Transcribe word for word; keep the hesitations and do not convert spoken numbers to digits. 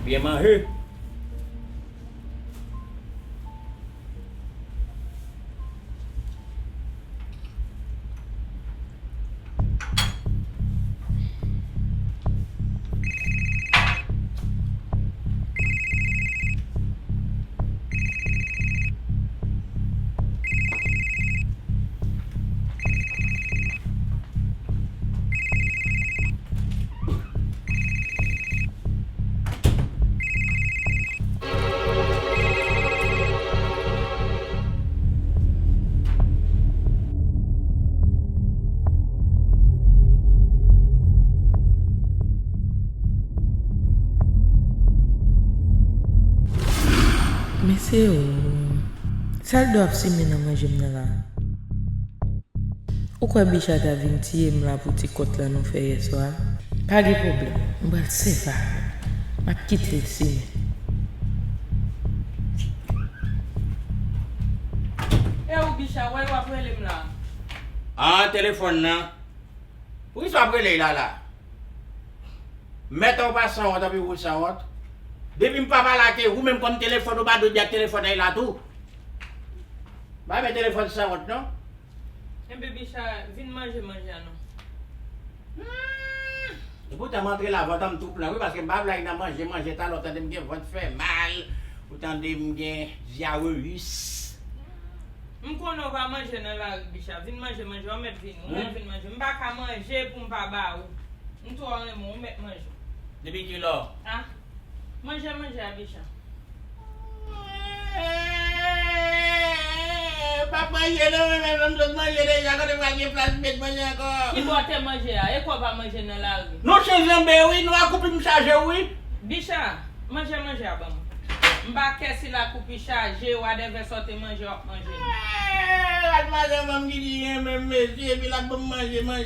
Byen manje. Mesye o, sa l do ap simen nan manje m nan la? Ou kwè Bicha ta vin tiye m la pou ti kont lan nou fè yèswa? Pa gen pwoblèm, m pral sèvi avè l. M ap kite l simen. E ou Bicha, wè w ap rele m la? Ah, telefòn nan. Poukisa w ap rele l la la? Mèt ou pa sanwont anpi ou sanwont. Depi m pa pale ak ou, menm kòm telefòn ou pa dwe di ak telefòn nan la tou. Pa men telefòn sanwont non. Enben Bicha, vin manje manje a non. Hmm. Epoutan m antre la, vant an m tou plen wi, paske m pa vle al nan manje, manje talè ou tande m gen vant fè mal, ou tande m gen dyareyis. M konnen w pa manje nan lari Bicha, vin manje manje, ou mèt vini, ou mèt vin manje. M pa ka manje pou m pa ba ou. M twò renmen w, ou mèt manje. Depi kilè? Ah, manje manje a Bicha. Pa manje non, men menm lè m sot manje deja, kote m pral gen plas met manje ankò? Kibò te manje a? E kò pa manje nan lari? Nou chenjanbe wi, nou akoupi m chaje wi. Bicha, manje manje a ban m. M pa kè si l akoupi chaje, wadèvè sa w te manje, w ap manje. Eh, al madanm an m ki di renmen m mesye, epi l ap ban m manje, manje.